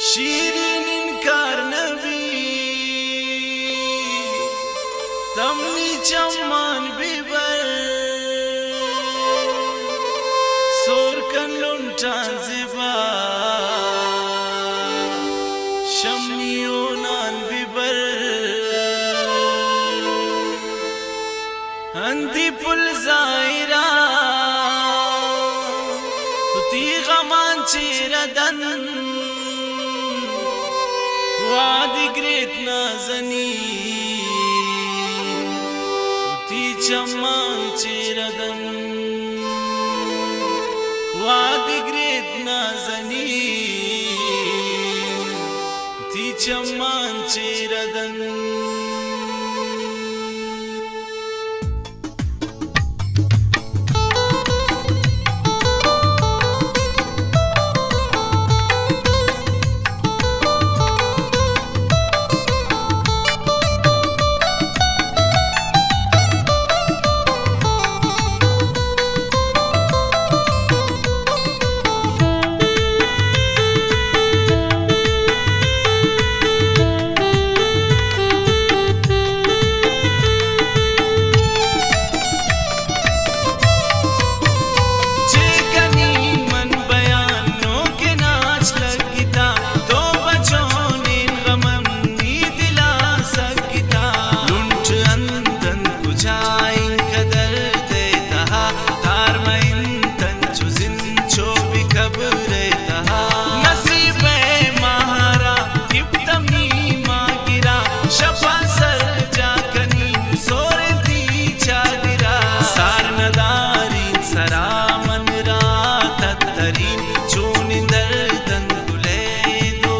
شیرین انکار نبی، تمنی چمان ببر، سور کن لنٹان زبا، شمنی اونان ببر۔ ہندی پل زاہرا، وتی غمان چیر دن، وادی گریت نازنی، وتی چمان چیر دن، وادی گریت نازنی، وتی چمان چیر دن۔ چے کنی من بیان نوکیں ناچ لگتا، تو بچونیں غمم نی دلا سگتا۔ لنٹ اندن کجا انقدر دے تہا، تار مئن تن چو زند چو بی قبر تہا۔ نصیب ماہرا گپتم نی ماں گرا، شپا سر جا کنی سورتی چادرا۔ سار ندارین سرا من را تترین، چونیں دردن گلے دو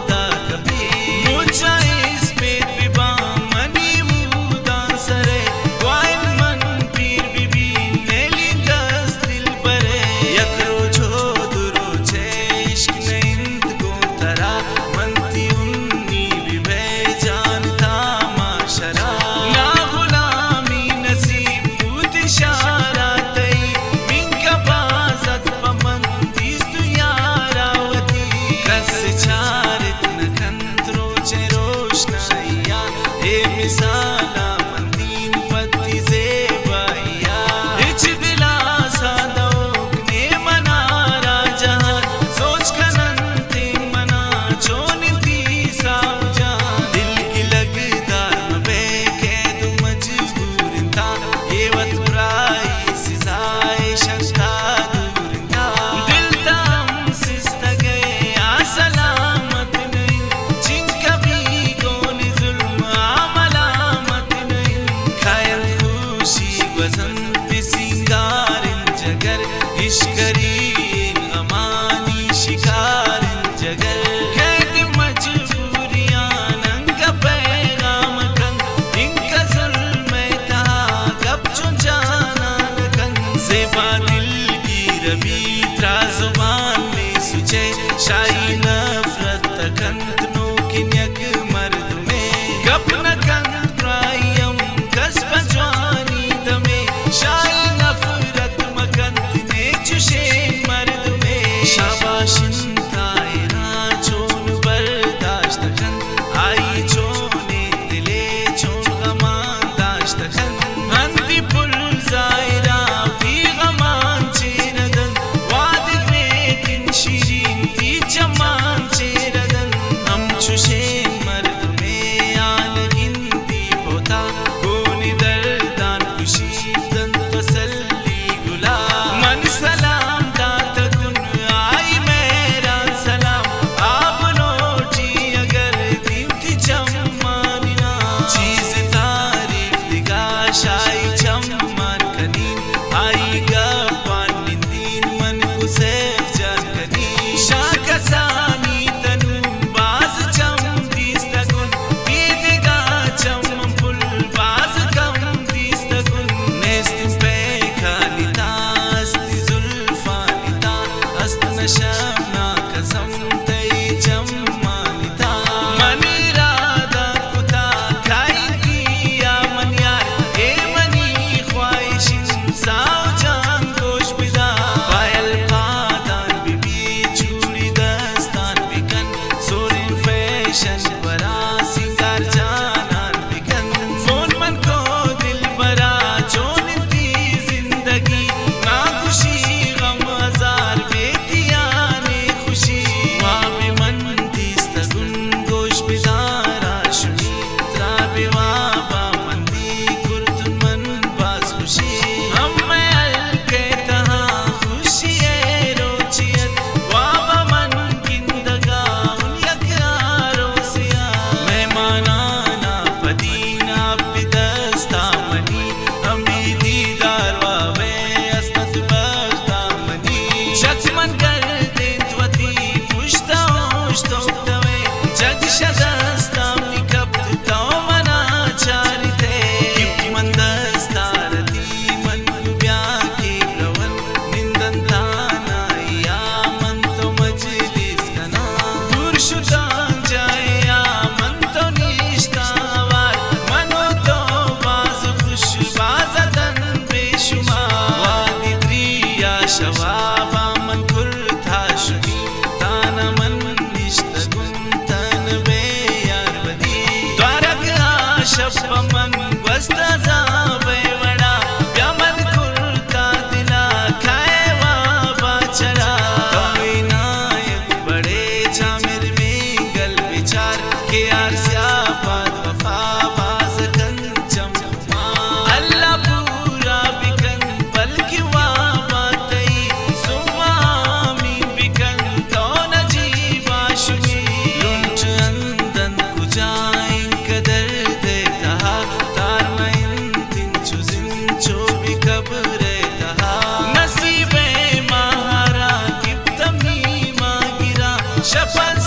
داغ بی۔ مجا اسپیت ببا منی موداں سرے، گوائن من پیر ببی نیلی دست دلبرے۔ یک روچ و دو روچ عشق نہ انت گوں ترا، من تی انی ببئے جان تا ماشرا۔ نا غلامی نصیب بوت شارا تئی، من کبازت پہ من دیست یارا وتی۔ کس چارت نہ کنت روچ روشنائیا، اے مثالا من دین پتی زیبائیا۔ ہچ دلا سادوک نے منارا جہان، سوچ کننت منا چون تی ساو جان۔ دل گلگ دار مبے قید و مجبور انتا، اے وت برائی سزائے شکتا دور انتا۔ دل تام سستگے آ سلام شپان